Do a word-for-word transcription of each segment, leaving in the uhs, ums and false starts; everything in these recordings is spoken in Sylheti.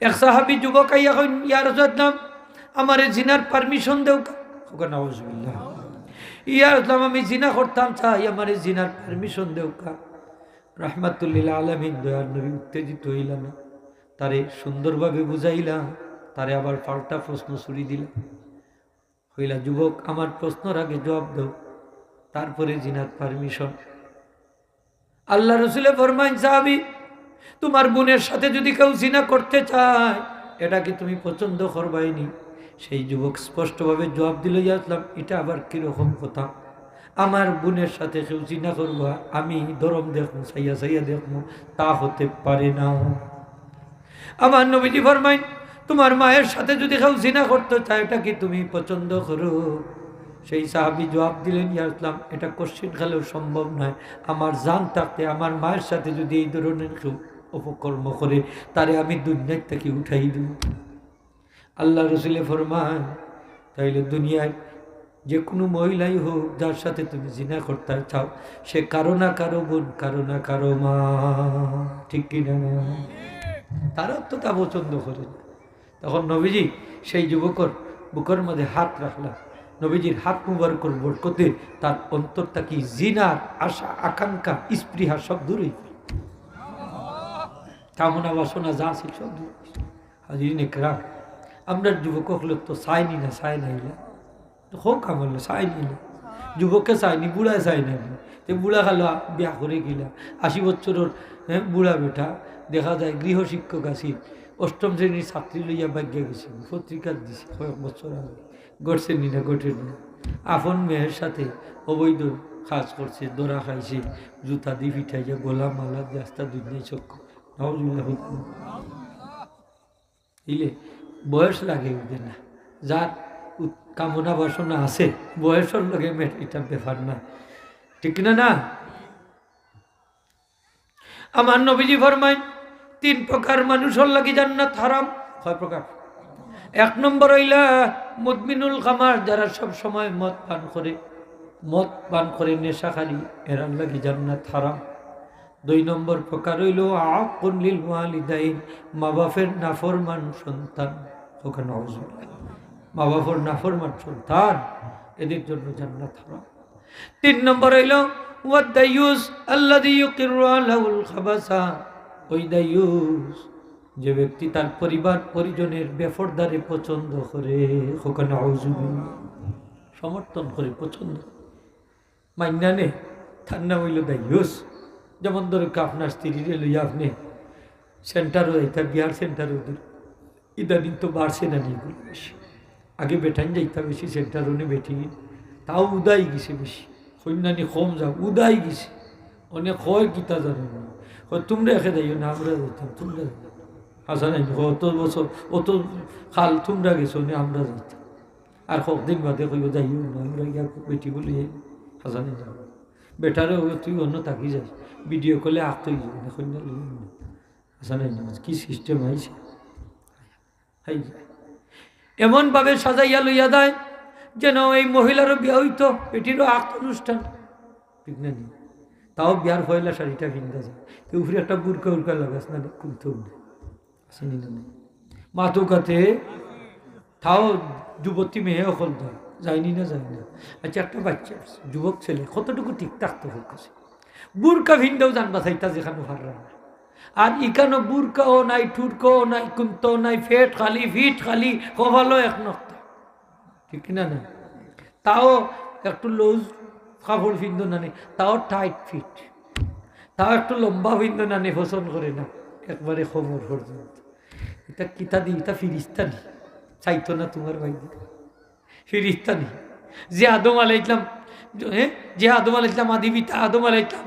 এক সাহাবী যুবক আইয়া কইন, "ইয়া রাসূলুল্লাহ, আমারে জিনার পারমিশন দেউক্কা।" কউক্কা, "নাউজুবিল্লাহ।" "ইয়া রাসূলুল্লাহ, আমি জিনা করতাম চাই, আমারে জিনার পারমিশন দেউক্কা।" রাহমাতুল্লিল আলামিন দয়ার নবী উত্তেজিত অইলা না, তারে সুন্দরভাবে বুঝাইলা, তারে আবার পাল্টা প্রশ্ন ছুড়ি দিলা। কইলা, "যুবক, আমার প্রশ্নর আগে জবাব দেও, তারপরে জিনার পারমিশন।" আল্লার রসুলে ফরমাইন, "সাহাবী, তুমার বোনের সাথে যুদি কেউ জিনা করতে চায়, এটা কি তুমি পছন্দ করবায়নি?" সেই যুবক স্পষ্টভাবে জবাব দিল, "ইয়া রাসূলুল্লাহ, ইটা আবার কিরকম কথা? আমার বোনের সাথে কেউ জিনা করবা, আমি ধরম দেখমু, চাইয়া চাইয়া দেখমু, তা হতে পারে না।" আমার নবীজি ফরমাইন, "তুমার মায়ের সাথে যুদি কেউ জিনা করতে চায়, এটা কি তুমি পছন্দ করো?" সেই সাহাবী জবাব দিলেন, "ইয়া রাসূলুল্লাহ, এটা কশ্চিন কালেও সম্ভব নয়। আমার জান থাকতে আমার মায়ের সাথে যুদি এই ধরনের কেউ অপকর্ম করে, তারে আমি দুনিয়ার থাকি উঠাই দিমু।" আল্লার রসুলে ফরমাইন, তাইলে দুনিয়ার যে কুনু মহিলাই হউক, যার সাথে তুমি জিনা করতে চাও, সে কারো না কারো বোন, কারো না কারো মা, ঠিক কি না? তারা তো তা পছন্দ করে না। তখন নবীজি সেই যুবকর বুকর মাঝে হাত রাখলা। নবীজির হাত মুবারকর বরকতে তার অন্তর থাকি জিনার আশা, আকাঙ্ক্ষা, স্পৃহা সব দূর অইগেল। কামনা বাসনা যা আছে সব দূর অইগেল। হাজিরিন একরাম, আমরার যুবক অকলে তো চাইনি না, চায় না ইলা। তো কউক্কা মারলো, চাইনি না। যুবকে চাইনি, বুড়ায় চায় না। তে বুড়া কালো বিয়া করে গেলা। আশি বছরর, হ্যাঁ, বুড়া বেটা, দেখা যায় গৃহ শিক্ষক আছিল। অষ্টম শ্রেণীর ছাত্রী লইয়া ভাগিয়া গেছে। পত্রিকাত দিছে কয়েক বছর আগে। ঘটছে নি না, ঘটে নি। আপন মেয়ের সাথে অবৈধ কাজ করছে, ধরা খাইছে, জুতা দি পিটাইয়া, গলা মালা দি, আস্তা দুনিয়াই চক্কর। নাউজুবিল্লাহ। ইলে বয়স লাগে অইতে না, যার উত-, কামনা বাসনা আছে, বয়সর লগে মেট-, ইটা ব্যাপার না, ঠিক না? না, আমার নবীজি ফরমাইন, তিন প্রকার মানুষর লাগি জান্নাত হারাম। কয় প্রকার? এক নম্বর অইলা মুদমিনুল খামার, যারা সব সময় মদ পান করে, মদ পান করে, নেশাকারী, এরার লাগি জান্নাত হারাম। দুই নম্বর প্রকার অইলো আকুন লিল ওয়ালিদাইন, মা বাপের নাফরমান সন্তান। কউক্কা নাউজুবিল্লাহ। মা বাপর নাফরমান সন্তান, এদের জন্য জান্নাত হারাম। তিন নম্বর অইলো ওয়াদ দাইয়ুস আল্লাযী ইউকিরু আহলাহুল খাবাসা, ওই দাইয়ুস যে ব্যক্তি তার পরিবার পরিজনের বেপর্দারে পছন্দ করে, কউক্কা নাউজুবিল্লাহ, সমর্থন করে, পছন্দ করে। মাইন্না নে, তার নাম অইলো দাইয়ুস। যেমন ধরো, আপনার স্ত্রীরে লইয়া আপনে সেন্টারো যাইতা, বিয়ার সেন্টারো দূর। ইদানিং তো বাড়ছে না নি ইগুলা বেশি। আগে বেটাইন যাইতা বেশি সেন্টারো, অনে বেটি, তাও উদাই গেছে বেশি। কইন্না নি কম যাও, উদাই গেছে। অনে কয় কিতা জানো না। কয়, "তুমরা একে যাইও না, আমরা যাইতাম, তুমরা যাইও।" হাছা নায় নি? কয়, "অত বছর, অত কাল তুমরা গেছো, অনে আমরা যাইতাম।" আর কতদিন বাদে কইবো, "যাইও না, আমরা গিয়া বেটি বলি যাই।" হাছা নায় নি? বেটারে কইবো, "তুই অনো থাকি যাস, ভিডিও কলে আত অই যাবে না, কইন্না লইয়া না।" হাছা নায় নি? কি সিস্টেম আইছে? হায় হায়। এমন ভাবে সাজাইয়া লইয়া যায় যেন এই মহিলারও বিয়া অইতো, বেটিরও আত অনুষ্ঠান, ঠিক না নি? তাও বিয়ার পয়লা শাড়িটা পিন্দা যায়, তো উপরে একটা বুরকা উরকা লাগাস না, খুলতে হবে। আছে নি না নাই? মাথো কাতে তাও যুবতী মেয়ে অকল তো যায়নি না, যায় না। আচ্ছা, একটা বাচ্চা আছে, যুবক ছেলে, কতটুকু ঠিক থাকতো হোক আছে। বুরকা পিন্দাও জান বাঁচাইতা যেখানো পাররা না। আর ইখানো বুরকাও নাই, টুরকাও নাই, কুন্তাও নাই, পেট খালি, ফিট খালি, কপালো এক নক্তা। ঠিক কি না না? তাও একটু লুজ কাপড় পিন্দো না নি, তাও টাইট ফিট। তাও একটু লম্বা পিন্দো না নি, পছন্দ করে না, একবারে কোমর পর্যন্ত। ইতা কিতা দি, ইতা ফিরিস্তা নি? চাইতো না তুমার ভাই? ফিরিস্তা নি? যে আদম আলাইহিস সালাম, হ্যাঁ, যে আদম আলাইহিস সালাম, আদি পিতা আদম আলাইহিস সালাম,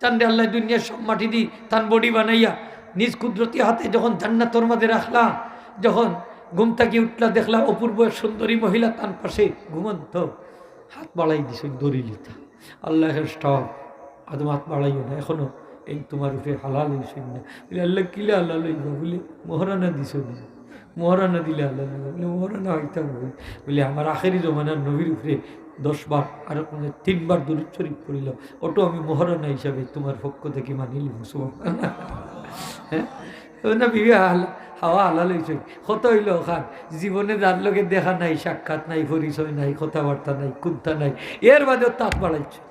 তানরে আল্লায় দুনিয়ার সব মাটি দি তান বডি বানাইয়া নিজ কুদরতি হাতে যখন জান্নাতর মাঝে রাখলা, যখন ঘুম থাকি উঠলা, দেখলা অপূর্ব এক সুন্দরী মহিলা তান পাশে ঘুমন্ত, হাত বাড়াই দিছইন, ধরিলিতা। আল্লায় কইন, "Stop, আদম, হাত বাড়াইও না, এখনো এই তুমার উপরে হালাল অইছইন না।" বলে, "আল্লাহ, কিলা হালাল অইবা?" বলে, "মোহরানা দিছো না, মোহরানা দিলে হালাল অইবা।" বলে, "মোহরানা অইতাম অই।" বলে, "আমার আখেরি জমানার নবীর উপরে দশ বার, আর কোনো তিনবার দুরূদ শরীফ পড়িলাম, ওটাও আমি মোহরানা হিসাবে তুমার পক্ষ থাকি মানিলিমু।" সুবহানাল্লাহ। হ্যাঁ? তো না, বিবি হাল-, হাওয়া হালা লইছইন। কত অইলো অখান? জীবনে যার লগে দেখা নাই, সাক্ষাৎ নাই, পরিচয় নাই, কথাবার্তা নাই, কুন্তা নাই, এর বাদেও তাত বাড়াইছইন।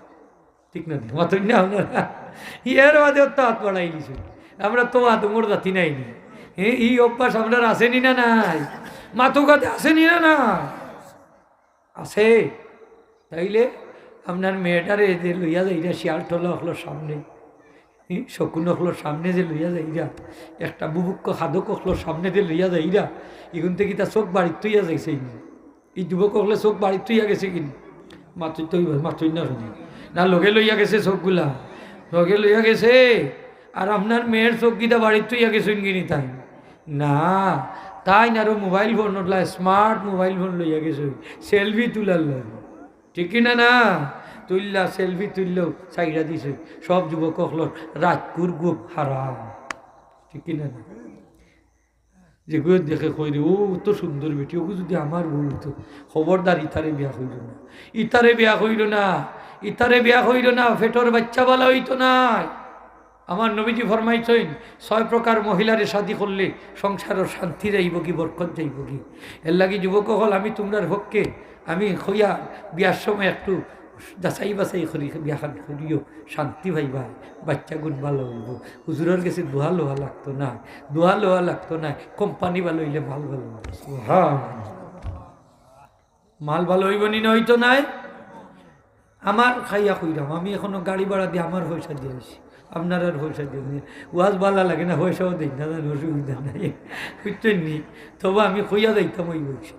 ঠিক না নি? মাতইন না আপনারা? এর বাদেও তাত বাড়াই দিছইন। আমরা তো আদমর জাতি নায় নি। এ, ই অভ্যাস আমরার আছে নি না নাই? মাতউক্কা তে আছে নি না নাই? আছে। তাইলে আপনার মেয়েটারে যে লইয়া যাইরা শিয়াল টলা অকলর সামনে, ই শকুন অকলর সামনে যে লইয়া যাইরা, একটা বুভুক্ষ খাদক অকলর সামনে যে লইয়া যাইরা, ইগুনতে কিতা চউখ বাড়িত থইয়া যাইছইন নি? ই যুবক অকলে চউখ বাড়িত থইয়া গেছে কিনি? মাতইন তো, মাতইন না কেনে? না, লগে লইয়া গেছে চউখগুলা, লগে লইয়া গেছে। আর আপনার মেয়ের চউখ কিতা বাড়িত থইয়া গেছইন কিনি তাইন? না, তাইন আরো mobile phone, OLA smart mobile phone লইয়া গেছইন, selfie তুলার লাগি। ঠিক কি না না? তুললা, selfie তুললো, ছাইড়া দিছে। সব যুবক অকলর রাইতকুর ঘুম হারাম। ঠিক কি না না? যেগু দেখে কয় রে, "ও তো সুন্দর বেটি, ওগু যদি আমার বউ অইতো।" খবরদার, ইতারে বিয়া করিও না, ইতারে বিয়া করিও না, ইতারে বিয়া করিও না, পেটর বাইচ্চা ভালা অইতো নায়। আমার নবীজি ফরমাইছইন, ছয় প্রকার মহিলারে শাদি করলে সংসারর শান্তি যাইবোগি, বরকত যাইবোগি। এর লাগি যুবক অকল, আমি তুমরার পক্ষে, আমি কইয়া বিয়ার সময় একটু যাচাই বাছাই করি, বিয়াখান করিও, শান্তি পাইবা, বাইচ্চাগুন ভালা অইবো। হুজুরর গেছে দোয়া লওয়া লাগতো নায়, দোয়া লওয়া লাগতো নায়, কোম্পানি ভালা অইলে মাল ভালা অইবো। সুবহান। মাল ভালা অইবো নি না অইতো নায়? আমার খাইয়া কইরাম, আমি এখনো গাড়ি ভাড়া দিয়া আমার পয়সা দিয়া আইছি, আপনারার পয়সা দিয়া নি। ওয়াজ ভালা লাগে না, পয়সাও দেই না, জানো, অসুবিধা নাই, বুঝছইন নি? তবু আমি কইয়া যাইতাম ওই পয়সা।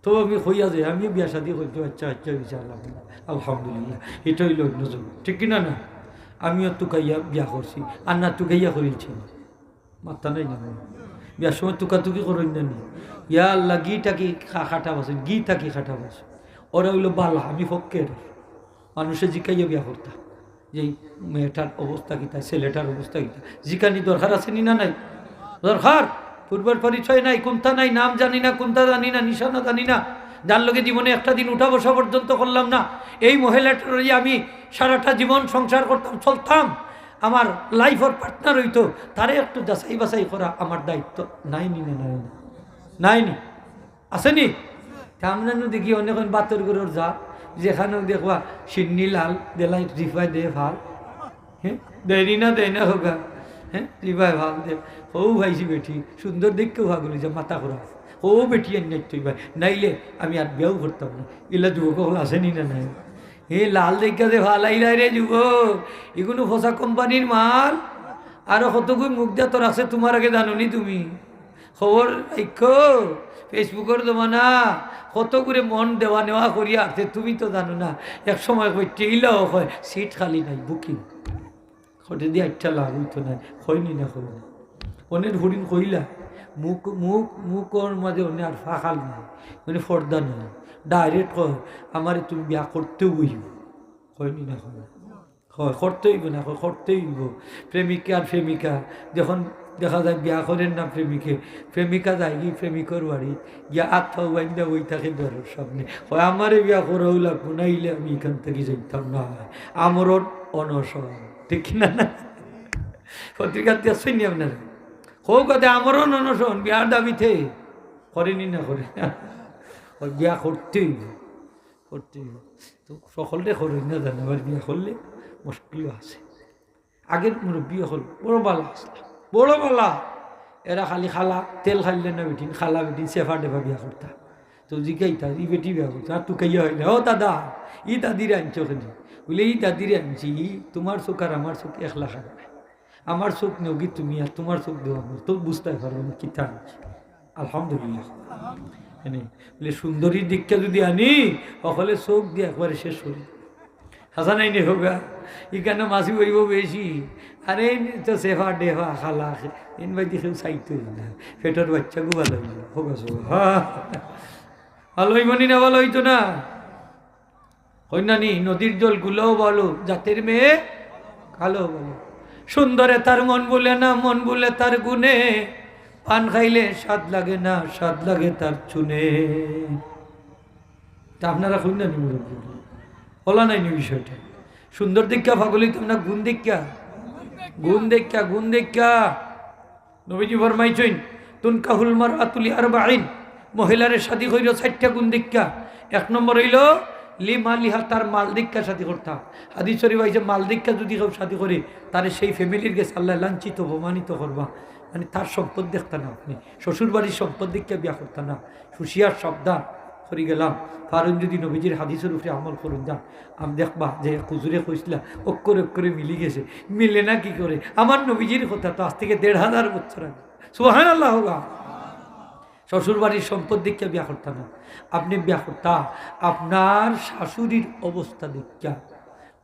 তো আমি কইয়া যাই, আমি বিয়া শাদি করছি, আচ্ছা, আচ্ছা, ইনশাআল্লাহ, আলহামদুলিল্লাহ, ইটা অইলো অন্য জগৎ, ঠিক কি না না? আমিও তুকাইয়া বিয়া করছি, আর না তুকাইয়া করিছি, মাত্তা নাই না? বিয়ার সময় তুকাতুকি করইন না নি? ইয়া আল্লাহ, ঘি থাকি খা-, খাটা বাসে, ঘি থাকি খাটা বাসে। ওরা অইলো ভালা, আমি ফকির। মানুষে জিকাইয়া বিয়া করতা। যে এই মেয়েটার অবস্থা কিতা, ছেলেটার অবস্থা কিতা, জিকানি দরকার আছে নি না নাই? দরকার। পূর্বের পরিচয় নাই, কুন্তা নাই, নাম জানি না, কুন্তা জানি না, নিশানা জানি না, যার লগে জীবনে একটা দিন উঠা বসা পর্যন্ত করলাম না। এই মহিলাটার লইয়া আমি সারাটা জীবন সংসার করতাম, চলতাম, আমার লাইফর পার্টনার অইতো, তারে একটু যাচাই বাছাই করা আমার দায়িত্ব নাই নি না নাই? নাই নি? আছে নি? তা আমরা নু দেখি অনেক বাতর ঘরর যা, যেখানেও দেখবা শিন্নি লাল, দেলাই জিপায় দে ফাল। হ্যাঁ? দেয় নি না, দেয় না হোগা। হ্যাঁ? জিপায় ফাল দে। হউ পাইছি বেটি, সুন্দর দেখিয়া পাগল অইছে, মাথা খারাপ। হউ বেটি আইন নাই তুই ভাই, নাইলে আমি আর বিয়াও করতাম না। ইলা যুবক অকল আছে নি না নাই? হে লাল দেখিয়া যে ফালাইলায় রে যুবক, ইগুনু ফসা কোম্পানির মাল। আরো কতগুই মুখ দিয়া তোর আছে, তুমার আগে জানো নি তুমি? খবর রাখো, Facebook-র জমানা, কত করে মন দেওয়া নেওয়া করিয়া আছে, তুমি তো জানো না। এক সময় কইতে ইলাও কয়, "সিট খালি নাই, বুকিং।" কটে দিয়া একটা লাভ অইতো না, কয় নি না, কয় না। অনেক হরিণ কইলা, মুখ, মুখ, মুখর মাঝে অনে আর ফাখাল নাই, মানে পর্দা নাই। ডাইরেক্ট কয়, "আমারে তুমি বিয়া করতে অইবো।" কয় নি না, কয় না। কয়, "করতে অইবো না, কয়, করতে অইবো।" প্রেমিকা আর প্রেমিকা, যখন দেখা যায় বিয়া করের না প্রেমিকে, প্রেমিকা যায়গি প্রেমিকর বাড়ি, গিয়া আত পাও বাইন্দা বই থাকে দরর সামনে। কয়, "আমারে বিয়া করাউ লাগবো, নাইলে আমি ইখান থাকি যাইতাম না।" আমরণ অনশন। ঠিক কি না না? পত্রিকাত দেখছইন নি আপনারা? কও কথা আমরণ অনশন, বিয়ার দাবিতে। করে নি না করে? কয়, "বিয়া করতে অইবো।" করতে অইবো। তো সকলরে করইন না জানো, আবার বিয়া করলে মুশকিলও আছে। আগের মুরব্বি অকল বড় ভালা আছলা, বড় ভালা। এরা খালি খালা, তেল খাইলে না বেটিন, খালা বেটিন, সেফা ডেফা বিয়া করতা। তো জিকাইতা, "ই বেটি বিয়া করতা, আর তুকাইয়া অয় না।" "ও দাদা, ই দাদিরে আনছো কেনে?" বুলে, "ই দাদিরে আনছি, ই তুমার চউখ আর আমার চউখ এক লাখান নায়।" আমার চউখ নেওগি তুমি, আর তুমার চউখ দেও আমার, তো বুঝতায় পারো আমি কিতা আনছি। আলহামদুলিল্লাহ। এনে বুলে, সুন্দরী দেখিয়া যদি আনি, অকলে চউখ দিয়া একবারে শেষ করি। হাছা নায় নি হোগা? ইখানো মাছি বইবো বেশি। আরে, ইন তো সেফা ডেফা খালা, ইন বায়দি কেউ চাইতো না। পেটর বাইচ্চাগু ভালা অইবো। হোগা সব। হা। ভালা অইবো নি না, ভালা অইতো না? কইন না নি, নদীর জল গুলাও ভালো, জাতের মেয়ে কালো ভালো। সুন্দরে তার মন ভুলে না, মন ভুলে তার গুণে। পান খাইলে স্বাদ লাগে না, স্বাদ লাগে তার চুনে। তা আপনারা কইন না নি মুরব্বি? অলা নায় নি বিষয়টা? সুন্দর দেখিয়া পাগল অইতাম না, গুণ দেখিয়া? গুণ দেখিয়া, গুণ দেখিয়া। নবীজি ফরমাইছইন, তুনকাহুল মারআতু লি আরবাইন, মহিলারে শাদী করিও চাইরটা গুণ দেখিয়া। এক নম্বর অইলো লি মালিহা, তার মাল দেখিয়া শাদী করতা। হাদিস শরীফ আইছে, মাল দেখিয়া যুদি কেউ শাদী করে, তারে সেই ফ্যামিলির গেছে আল্লায় লাঞ্ছিত অপমানিত করবা। মানে তার সম্পদ দেখতা না আপনে, শ্বশুর বাড়ির সম্পদ দেখিয়া বিয়া করতা না। হুঁশিয়ার সাবধান করি গেলাম, কারণ যুদি নবীজির হাদিসর উপরে আমল করইন যান, আমি দেখবা যে এক হুজুরে কইছিলা, অক্ষরে অক্ষরে মিলি গেছে। মিলে না কি করে? আমার নবীজির কথা তো আজ থেকে দেড় হাজার বছর আগে। সুবহানাল্লাহ হোগা। শ্বশুর বাড়ির সম্পদ দেখিয়া বিয়া করতা না, আপনে বিয়া করতা আপনার শাশুড়ির অবস্থা দেখিয়া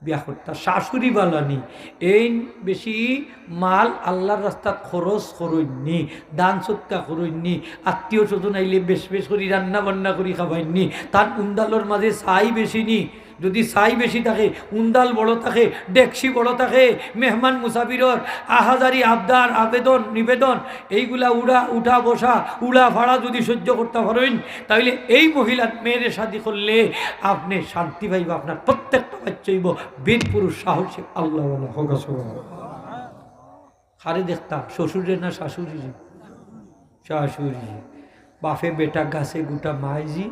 বিয়া করতা। শাশুড়ি বালানি, এইন বেশি মাল আল্লার রাস্তাত খরচ করইননি, দান সদকা করইননি, আত্মীয় স্বজন আইলে বেশ বেশ করি রান্না বান্না করি খাবাইননি, তান উন্দালর মাঝে ছাই বেশি নি, যুদি ছাই বেশি থাকে, উন্দাল বড় থাকে, ডেকসি বড় থাকে, মেহমান মুসাফিরর আহাজারি আবদার আবেদন নিবেদন এইগুলা উড়া উঠা বসা উড়া ফাড়া যুদি সহ্য করতা পারইন, তাইলে এই মহিলার মেয়েরে শাদী করলে আপনে শান্তি পাইবা, আপনার প্রত্যেকটা বাচ্চা অইবো বীর পুরুষ সাহসী আল্লাহওয়ালা। হোগা সুবহানাল্লাহ। কারে দেখতা, শ্বশুরে না শাশুড়িরে? শাশুড়ি। বাপে বেটা গাছে গুটা মায় জি।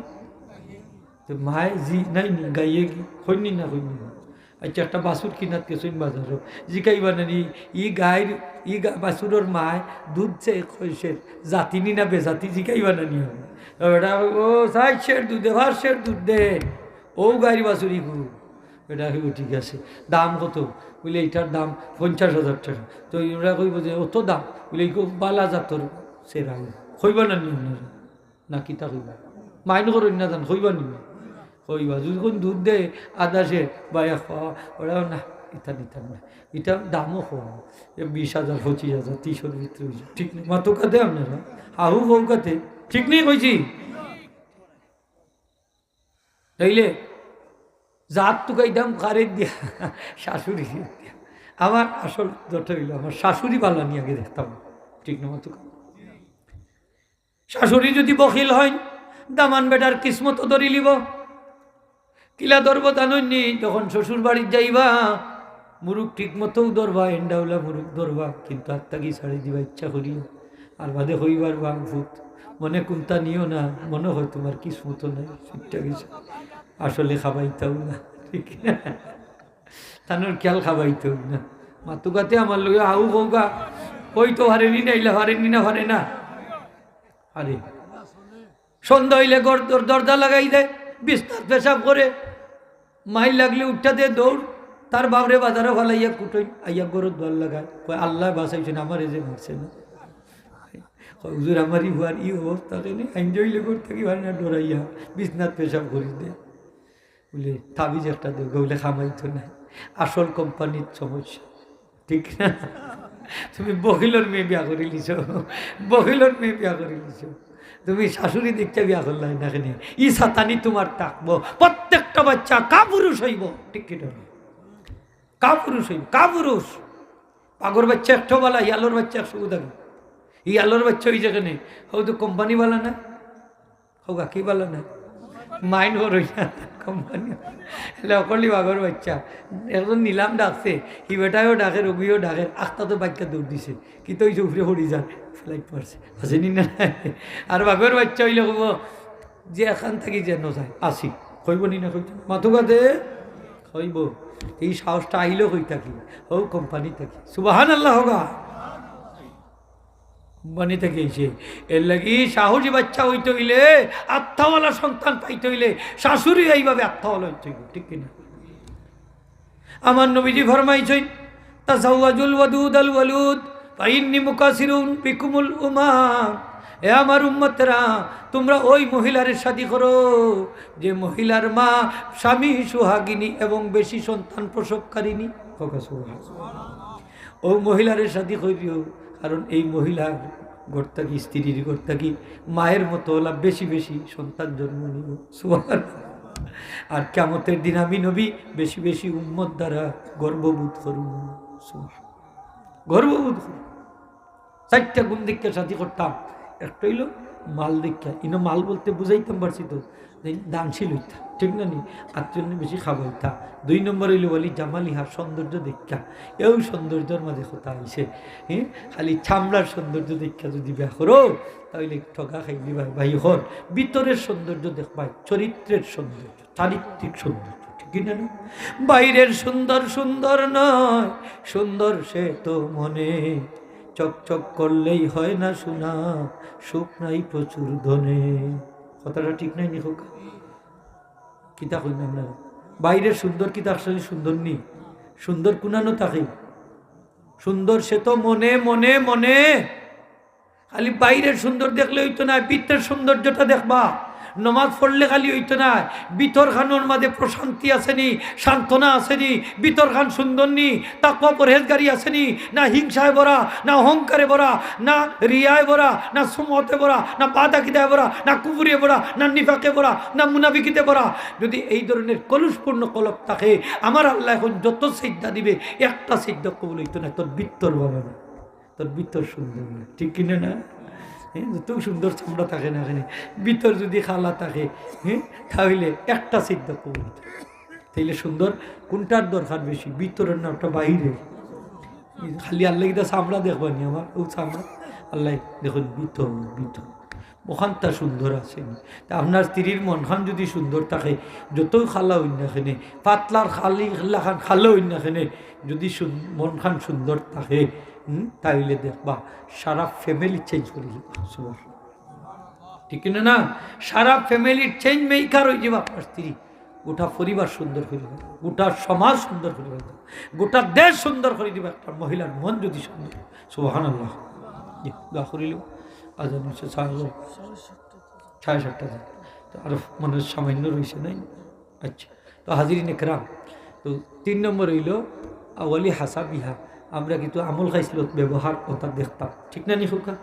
তো মায় জি নাই নি, গাইয়ে কি? কইননি না কইননি না? আচ্ছা, একটা বাছুর কিনাত গেছইন বাজারো। জিকাইবা না নি, ই গাইর, ই গা-, বাছুরর মায় দুধ চে কইছে, জাতিনি না বেজাতি, জিকাইবা না নি? ও বেটা, ও সাইড শের দুধ দে, ভার শের দুধ দে। ও গাইর বাছুরি গু। বেটা কইবো, "ঠিক আছে, দাম কত?" বলে, "এইটার দাম পঞ্চাশ হাজার টাকা।" তো এরা কইবো যে, "অত দাম?" বলে, "এই খুব বালা জাতর সেরা।" কইবা না নি আপনারা? না কিতা কইবা? মাইন্ড করইন না জান, কইবা নি? কইবা, যদি কোন দুধ দেয় আধা সে, বা এক পাওয়া, ওরাও না, ইটা নিতাম না। ইটার দামও কম, এ বিশ হাজার, পঁচিশ হাজার, তিরিশর ভিতরে অইছে। ঠিক না? মাতুকা দে আপনারা, হাহু কউকাতে, ঠিক নি কইছি? তাইলে জাত তুকাইতাম কারে দিয়া? শাশুড়ি দিয়া। আমার আসল দরটা অইলো আমার শাশুড়ি বালানি আগে দেখতাম, ঠিক না মাতুকা? শাশুড়ি যদি বখিল হইন, দামান বেটার কিসমত ধরিলিবো। কিলা ধরবো জানইন নি? যখন শ্বশুর বাড়িত যাইবা, মুরুগ ঠিক মতোউ ধরবা, এন্ডাউলা মুরুগ ধরবা, কিন্তু আত থাকি ছাড়ি দিবা ইচ্ছা করিয়া। আর বাদে কইবার, "বাং ফুত, মনে কুন্তা নিও না, মনে হয় তুমার কিসমতো নাই, ছুট্টা গেছে।" আসলে খাবাইতাউ না, ঠিক না? তানর খিয়াল খাবাইতাউ না। মাতুকাতে আমার লগে হাউ কউকা, কইতো পারেনি না, ইলা পারেনি না, পারে না। আরে, সন্ধ্যা অইলে ঘর দর-, দরজা লাগাই দেয়, বিছনাত পেশাব করে, মাইর লাগলে উঠা দে দৌড়, তার বাপরে বাজারো ফালাইয়া কুটইন, আইয়া ঘরো দুয়ার লাগায়, কয়, "আল্লায় বাঁচাইছইন, আমারে যে মারছে না।" কয়, "হুজুর, আমার ই ফুয়ার ই অবস্থা কেনে, আইন অইলে ঘর থাকি পারে না, ডরাইয়া বিছনাত পেশাব করি দে।" বলে, "তাবিজ একটা দেও গো," বলে, "কামাইতো নায়, আসল কোম্পানির সমস্যা।" ঠিক না? তুমি বখিলর মেয়ে বিয়া করিলিছো, বখিলর মেয়ে বিয়া করিলিছো। তুমি শাশুড়ি দেখিয়া বিয়া করলায় না কেনে? ই সাতানি তুমার থাকবো, প্রত্যেকটা বাচ্চা কাপুরুষ অইবো, ঠিক কি না? কাপুরুষ অইবো, কাপুরুষ। বাঘর বাচ্চা একশো বালা, হিয়ালর বাচ্চা একশো উদারি। হিয়ালর বাচ্চা অইছে কেনে? হউ তো কোম্পানি বালা না। কউকা, কি বালা না? মাইন্ড করইন না, কোম্পানি। এলে অকলি বাঘর বাচ্চা। একজন নিলাম ডাকছে, হি বেটায়ও ডাকের, অগুয়েও ডাকের, আখতা তো বাইক্কা দৌড় দিছে। কিতা অইছে, উপরে পড়ি যার, ফ্লাইট মারছে। আছেনি না? আর বাঘর বাচ্চা অইলে কইবো, "যে এখান থাকি যেন যায়, আসি।" কইবো নি না, কইতো? মাতুকাতে কইবো। এই সাহসটা আইলো কই থাকি? হউ কোম্পানি থাকি। সুবহানাল্লাহ হোগা। কোম্পানি থাকি আইছে। এর লাগি সাহসী বাচ্চা অইতে অইলে, আত্মাওয়ালা সন্তান পাইতে অইলে, শাশুড়ি এইভাবে আত্মাওয়ালা অইতে অইবো, ঠিক কি না? আমার নবীজি ফরমাইছইন, "তাজাওয়াজুল ওয়াদুদাল ওয়ালুদ, ফাইন্নি মুকাসিরুন বিকুমুল উমাম।" এ আমার উম্মতরা, তুমরা ওই মহিলারে শাদী করো, যে মহিলার মা স্বামী সুহাগিনী এবং বেশি সন্তান প্রসবকারিণী। কউকা সুবহানাল্লাহ। অউ মহিলারে শাদী করিও, কারণ এই মহিলার ঘর থাকি, স্ত্রীর ঘর থাকি মায়ের মতো অলা বেশি বেশি সন্তান জন্ম নিবো। সুবহানাল্লাহ। আর কিয়ামতের দিন আমি নবী বেশি বেশি উম্মত দ্বারা গর্ববোধ করমু। সুবহানাল্লাহ। গর্ববোধ করমু। চাইরটা গুণ দেখিয়া শাদী করতাম, একটা অইলো মাল দেখিয়া, ইনো মাল বলতে বুঝাইতাম পারছি তো, যে দানশীল অইতা, ঠিক না নি? আত্মীয় বেশি খাওয়াইতা। দুই নম্বর অইলো ওয়ালি জামালিহা, সৌন্দর্য দেখিয়া। এও সৌন্দর্যর মাঝে কথা আইছে। হ্যাঁ, খালি চামড়ার সৌন্দর্য দেখিয়া যদি বিয়া করো, তাইলে ঠগা খাইবি ভাই, ভাই হন। ভিতরের সৌন্দর্য দেখবায়, চরিত্রের সৌন্দর্য, চারিত্রিক সৌন্দর্য, ঠিক কি না? বাইরের সুন্দর সুন্দর নয়, সুন্দর সে তো মনে, চকচক করলেই হয় না সোনা, সুখ নাই প্রচুর ধনে। কথাটা ঠিক নায় নি খোকা? কিতা কইন আপনারা? বাইরের সুন্দর কিতা আসলে সুন্দর নি? সুন্দর কুনানো থাকে? সুন্দর সে তো মনে, মনে, মনে। খালি বাইরের সুন্দর দেখলে অইতো না, ভিতরের সৌন্দর্যটা দেখবা। নমাজ পড়লে খালি অইতো না, ভিতর খানোর মাঝে প্রশান্তি আছে নি, সান্ত্বনা আছে নি, ভিতর খান সুন্দর নি, তাকওয়া পরহেজগারি আছে নি, না হিংসায় ভরা, না অহংকারে ভরা, না রিয়ায় ভরা, না সুমতে ভরা, না বাদাকিদায় ভরা, না কুফুরে ভরা, না নিফাকে ভরা, না মুনাফিকিতে ভরা। যদি এই ধরনের কলুষপূর্ণ কলব থাকে, আমার আল্লাহ এখন যত সিজদা দিবে, একটা সিজদা কবুল অইতো না, তোর ভিতর ভালো না। তোর ভিতর সুন্দর না, ঠিক কিনা না? হ্যাঁ, যত সুন্দর চামড়া থাকে না কেনে, ভিতর যদি কালা থাকে, হ্যাঁ, তাহলে একটা সিজদা কবুল অইতো না। তাইলে সুন্দর কোনটার দরকার বেশি, ভিতরের না ওটা বাইরে? খালি আল্লাহ কিতা চামড়া দেখবা নি আমার, ও চামড়া আল্লাহ দেখুন ভিতর, ভিতর ওখানটা সুন্দর আছে নি। তা আপনার স্ত্রীর মনখান যদি সুন্দর থাকে, যতই কালা অইন না কেনে, পাতলার খালি লাখান কালা অইন না কেনে, যদি সুন-, মনখান সুন্দর থাকে, হুম, তাইলে দেখবা সারা family change করি দিবা। সুবহানাল্লাহ। ঠিক কিনা না? সারা family change maker অই যাইবা আপনার স্ত্রী। গোটা পরিবার সুন্দর করি দিবা, গোটা সমাজ সুন্দর করি দিবা, গোটা দেশ সুন্দর করি দিবা একটা মহিলার মন যদি সুন্দর। সুবহানাল্লাহ। জি, দোয়া করিল। আজান হইছে, সাড়ে সাতটা। সাড়ে সাতটা বাজে। তো আরো মনে হয় সামান্য রইছে, নাই? আচ্ছা, তো হাজিরিন একরাম, তো তিন নম্বর অইলো আওয়ালি হাসাবিহা, আমরা কিন্তু আমল খাইছিল ব্যবহার ওটা দেখতাম, ঠিক না নি খোকা?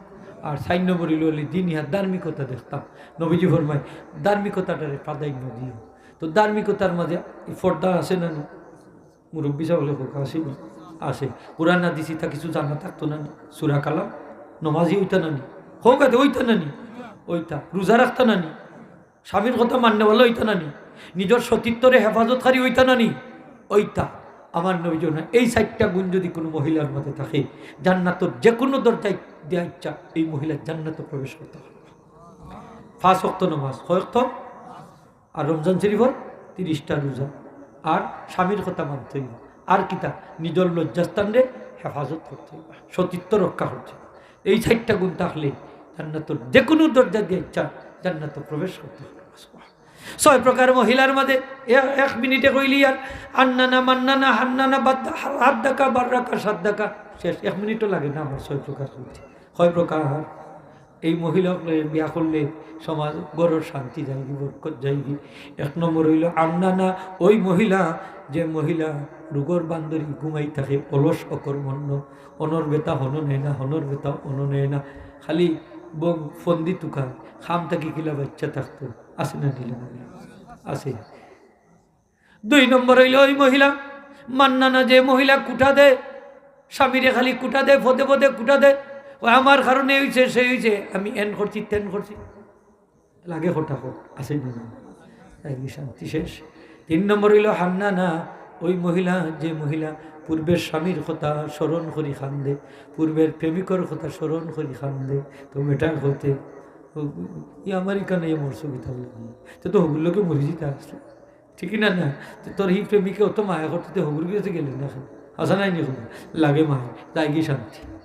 আর চার নম্বর অইলো ওয়ালি দিনিহা, ধার্মিকতা দেখতাম। নবীজি ফরমায়, ধার্মিকতাটারে প্রাধান্য দিও। তো ধার্মিকতার মাঝে পর্দা আছে না নি? মুরব্বী সাহেব বলে, "খোকা আছে নি?" আছে। কোরআন হাদিস ইতা কিছু জানা থাকতো না নি? সূরা কালাম, নমাজি অইতা না নি? খোকা তো অইতা না নি? অইতা। রোজা রাখতা না নি? স্বামীর কথা মাননেওয়ালা অইতা না নি? নিজর সতীত্বরে হেফাজতকারী অইতা না নি? অইতা। আমার নবীজি না, এই চাইরটা গুণ যদি কোনো মহিলার মধ্যে থাকে, জান্নাতর যে কোনো দরজায় দেয়া ইচ্ছা, এই মহিলা জান্নাতে প্রবেশ করতে পারবে। পাঁচ ওয়াক্ত নামাজ, কয় ওয়াক্ত? আর রমজান শরীফর তিরিশটা রোজা, আর স্বামীর কথা মানতে হইব, আর কিতা, নিজর লজ্জাস্থানরে হেফাজত করতে হইব, সতীত্ব রক্ষা করতে হইব। এই চাইরটা গুণ থাকলে জান্নাতর যে কোনো দরজা দিয়া ইচ্ছা জান্নাতো প্রবেশ করতে পারবে। ছয় প্রকার মহিলার মাঝে এ-, এক মিনিটে কইলি আর আন্নানা, মান্নানা, হান্নানা, বাদ্দা-, হাদ্দাকা, বার্রাকা, সাদ্দাকা। শেষ, এক মিনিটও লাগে না আমার ছয় প্রকার কইতে। কয় প্রকার? এই মহিলা অকলে বিয়া করলে সমাজ, ঘরর শান্তি যায়গি, বরকত যায়গি। এক নম্বর অইলো আন্নানা, ওই মহিলা, যে মহিলা রোগর বান্দরি ঘুমাই থাকে, অলস অকর্মণ্য, অনর বেটা হনো নেয় না, হনর বেটা অনো নেয় না, খালি বং-, ফন্দি তুকায়, খাম থাকি কিলা বাচ্চা থাকতো, আছে না নি? আছে। দুই নম্বর অইলো ওই মহিলা, মান্নানা, যে মহিলা কুটা দেয়, স্বামীরে খালি কুটা দেয়, পদে পদে কুটা দেয়, "ও আমার কারণে অইছে, সে অইছে, আমি এন করছি, তেন করছি।" লাগে হঠাৎ হোক, আছে নি না? এই শান্তি শেষ। তিন নম্বর অইলো হান্নানা, ওই মহিলা, যে মহিলা পূর্বের স্বামীর কথা স্মরণ করি কান্দে, পূর্বের প্রেমিকর কথা স্মরণ করি কান্দে, তো মেটার হতে, ও, ই আমার ইখানে ইয়ে মরছে কিতার লাগি? তো, তো হগুর লগে মরি যিতা আসলে। ঠিক না না? তো তোর হি প্রেমিকে অত মায়া করতে তো হগুর গেছে গেলে না কেনে? হাছা নায় নি হগুর? লাগে মায়া, যায়গি শান্তি।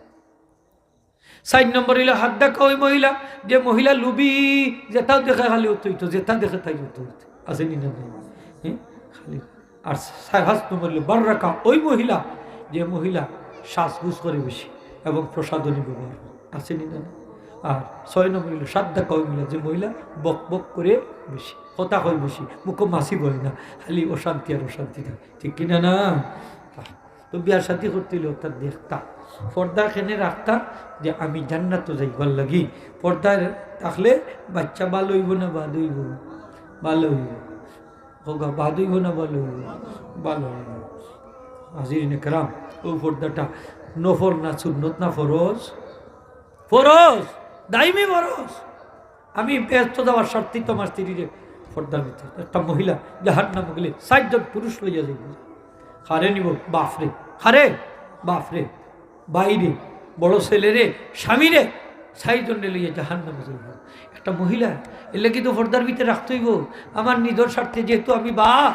চাইর নম্বর অইলো হাদ্দাকা, ওই মহিলা, যে মহিলা লুবি, যেটা দেখে খালি অত অইতো, যেটা দেখে তাই অত অইতো। আছে নি না নাই? হ্যাঁ? খালি। আর ছয়, পাঁচ নম্বর অইলো বার্রাকা, ওই মহিলা, যে মহিলা সাজগুজ করে বেশি এবং প্রসাধনী ব্যবহার করে। আছে নি না নাই? আর ছয় নম্বর অইলো সাদ্দাকা, ওই মহিলা, যে মহিলা বক বক করে বেশি, কথা কয় বেশি, মুখো মাছি বয় না, খালি অশান্তি আর অশান্তি থাকে। ঠিক কি না না? তো বিয়া শাদি করতে অইলে অতা দেখতা, পর্দা কেনে রাখতা, যে আমি জান্নাতো যাইবার লাগি। পর্দা থাকলে বাচ্চা ভালা অইবো না বাদ অইবো? ভালা অইবো। কউক্কা, বাদ অইবো না ভালা অইবো? ভালা অইবো। হাজিরিনে কেরাম, ও পর্দাটা নফল না সুন্নত না ফরজ? ফরজ। দাইমি বরস। আমি বেহেস্ত যাওয়ার স্বার্থেই তো আমার স্ত্রীরে পর্দার ভিতরে। একটা মহিলা জাহান্নামো গেলে চাইরজন পুরুষ লইয়া যাইব। কারে নিব? বাফরে। কারে? বাফরে, বাইরে, বড় ছেলেরে, স্বামীরে, চাইরজনরে লইয়া জাহান্নামো যাইব একটা মহিলা। এর লাগি তো পর্দার ভিতরে রাখতে অইব। আমার নিজর স্বার্থে যেহেতু আমি বাফ,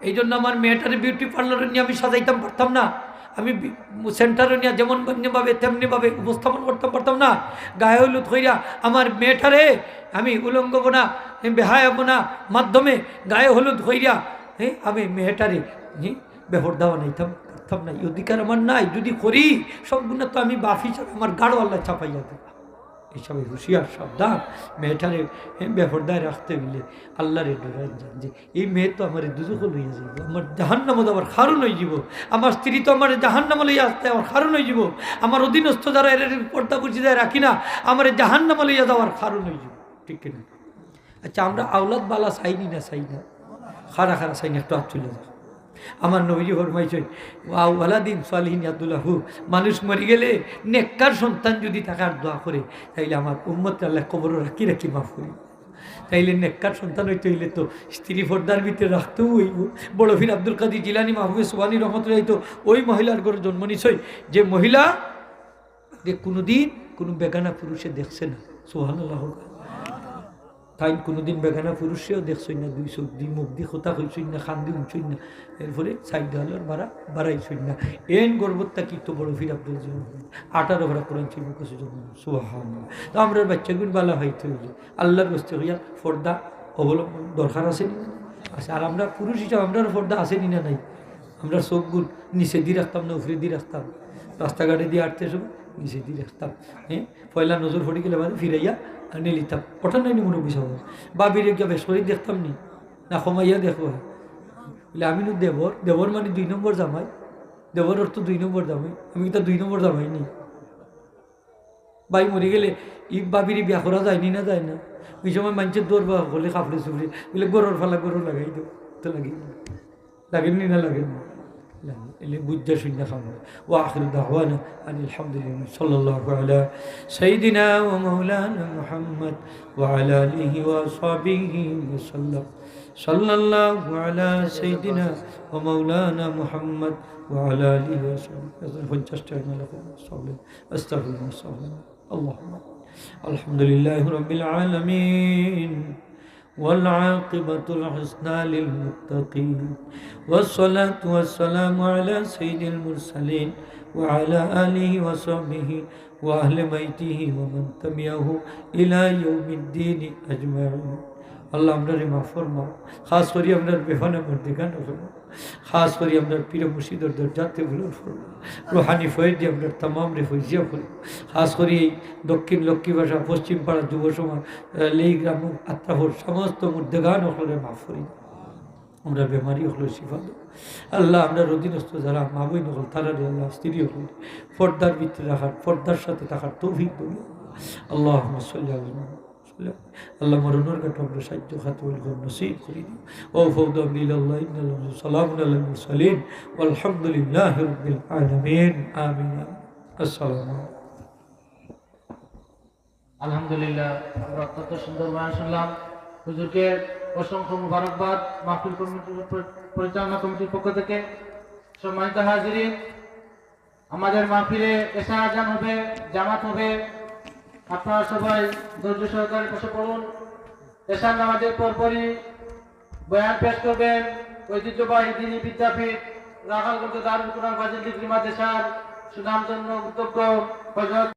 এই জন্য আমার মেয়েটারে বিউটি পার্লারো নিয়া আমি সাজাইতাম পারতাম না, আমি বি-, সেন্টারো নিয়া যেমন ভাবে তেমনি ভাবে উপস্থাপন করতাম পারতাম না। গায়ে হলুদ কইরা আমার মেয়েটারে আমি উলঙ্গ বনা, আমি বেহায়া বনা মাধ্যমে গায়ে হলুদ কইরা, হ্যাঁ, আমি মেয়েটারে, হ্যাঁ, বেপর্দা বানাইতাম পারতাম না। এই অধিকার আমার নাই। যদি করি, সব গুণা তো আমি বাফ হিসাবে আমার গাড়ো আল্লাহ চাপাইয়া দিবা। হিসাবে হুঁশিয়ার, সাবধান। মেয়েটারে, হ্যাঁ, বেপর্দায় রাখতে অইলে আল্লাহরে ডরাইন যান যে এই মেয়ে তো আমারে দুজখো লইয়া যাইব, আমার জাহান্নামো যাওয়ার কারণ অইযিব, আমার স্ত্রী তো আমারে জাহান্নামো লইয়া যাওয়ার কারণ অইযিব, আমার অধীনস্থ যারা এরারে পর্দা পর্দিদায় রাখি না, আমারে জাহান্নামো লইয়া যাওয়ার কারণ অইযিব। ঠিক কিনা? আচ্ছা, আমরা আওলাদ বালা চাইনি না, চাই না? কারা কারা চাইনি, একটু আত তুলে দেখাও। আমার নবীজি ফরমাইছইন, "ওয়া ওয়ালাদিন সালিহিন ইয়াদউ লাহু।" মানুষ মরি গেলে নেককার সন্তান যদি থাকে আর দোয়া করে, তাইলে আমার উম্মতরে আল্লায় কবরো রাখি রাখি মাফ করি। তাইলে নেককার সন্তান অইতে অইলে তো স্ত্রী পর্দার ভিতরে রাখতেউ অইব। বড় পীর আব্দুল কাদির জিলানী মাহবুবে সুবহানী রহমতুল্লাহ তো ওই মহিলার ঘরো জন্ম নিছইন, যে মহিলা যে কুনুদিন কুনু বেগানা পুরুষে দেখছে না। সুবহানাল্লাহ। তাইন কুনুদিন বেগানা পুরুষরেও দেখছইন না, দুই চউখ দি, মুখ দি কথা কইছইন না, কান দি হুনছইন না, এরপরে চাইর দেওয়ালর বারা বারাইছইন না। এন গর্ভত থাকি তো বড় পীর আব্দুল জিলানী আঠারো পারা কোরআন শরীফ মুখস্থ জন্ম। সুবহানাল্লাহ। তো আমরার বাইচ্চাগুইন বালা অইতে অইলে আল্লাহর ওয়াস্তে কইয়া পর্দা অবলম্বন দরকার আছে নি? আছে। আর আমরা পুরুষ হিসাবে আমরার পর্দা আছে নি না নাই? আমরা চউখগুইন নিচে দি রাখতাম না উপরে দি রাখতাম? রাস্তাঘাটে দি আটতে সময় নিচে দি রাখতাম। হ্যাঁ, পয়লা নজর পড়ি গেলে বাদে ফিরাইয়া আনি লিতাম। ওটা নাই নি মুরব্বি সাব? ভাবিরে গিয়া বেশ করি দেখতাম নি, না কমাইয়া দেখবো? বলে, "আমি নু দেবর, দেবর মানে দুই নম্বর জামাই, দেবর অর্থ দুই নম্বর জামাই, আমি কিতা দুই নম্বর জামাই নি?" ভাই মরি গেলে ই ভাবিরে বিয়া করা যায় নি না যায় না? ওই সময় মানষে দৌড় বা হকলে কাপড়ে চুপড়ে, বলে, "ঘরর ফালা ঘরো লাগাই দেও।" তো লাগে নি? লাগে নি না লাগে নি? লাগে। এলে বুঝা শুনা খাওয়া। وآخر دعوانا أن الحمد لله، صلى الله على سيدنا ومولانا محمد وعلى آله وصحبه وسلم. صلى الله على سيدنا ومولانا محمد وعلى آله وصحبه وسلم. পঞ্চাশ টাকা না লাগবে, সব। أستغفر الله، أستغفر الله. اللهم الحمد لله رب العالمين، والعاقبة الحسنى للمتقين، والصلاة والسلام على سيد المرسلين وعلى آله وصحبه وأهل بيته ومن تبعه إلى يوم الدين أجمعين. আল্লাহ, আমরারে মাফ ফরমাও, খাস করি আমরার বেফানা মুর্দেগান ফরমাও। খাস করি আমরার পীর মুর্শিদর দরজাতে বুলন্দ ফরমাও। রুহানি ফয়েজ দিয়া আমরার তামামরে ফয়জিয়া করি। খাস করি এই দক্ষিণ লক্ষ্মীবাসা, পশ্চিম পাড়া যুব সমাজ, আহ, লেই গ্রাম, আত্রাফর সমস্ত মুর্দেগান অকলরে মাফ করি। আমরার বেমারি অকলরে শিফা দেও। আল্লাহ, আমরার অধীনস্থ যারা মা বইন অকল, তারারে আল্লাহ, স্ত্রী অকল পর্দার ভিতরে রাখার, পর্দার সাথে থাকার তৌফিক দেও। আল্লাহুম্মা সাল্লি আলা আল্লাহ, মরণর ঘাটো আমরা সাহায্য খাতওয়াল ঘর নসিব করি দিও। وأفوض أمري إلى الله، إن الله سلام على المرسلين والحمد لله رب العالمين. آمين. السلام عليكم. আলহামদুলিল্লাহ, আমরা অত্যন্ত সুন্দর বয়ান শুনলাম। হুজুরকে অসংখ্য মুবারকবাদ মাহফিল কমিটির পরি-, পরিচালনা কমিটির পক্ষ থেকে। সম্মানিত হাজিরিন, আমাদের মাহফিলে এশার আজান হবে, জামাত হবে। আপনারা সবাই ধৈর্য সহকারে বসে পড়ুন। এশার নামাজের পরপরই বয়ান পেশ করবেন ঐতিহ্যবাহী দ্বীনি বিদ্যাপীঠ রাখালগঞ্জ দারুল কোরআন ফাজিল ডিগ্রি মাদ্রাসার সুনামধন্য অধ্যক্ষ হযরত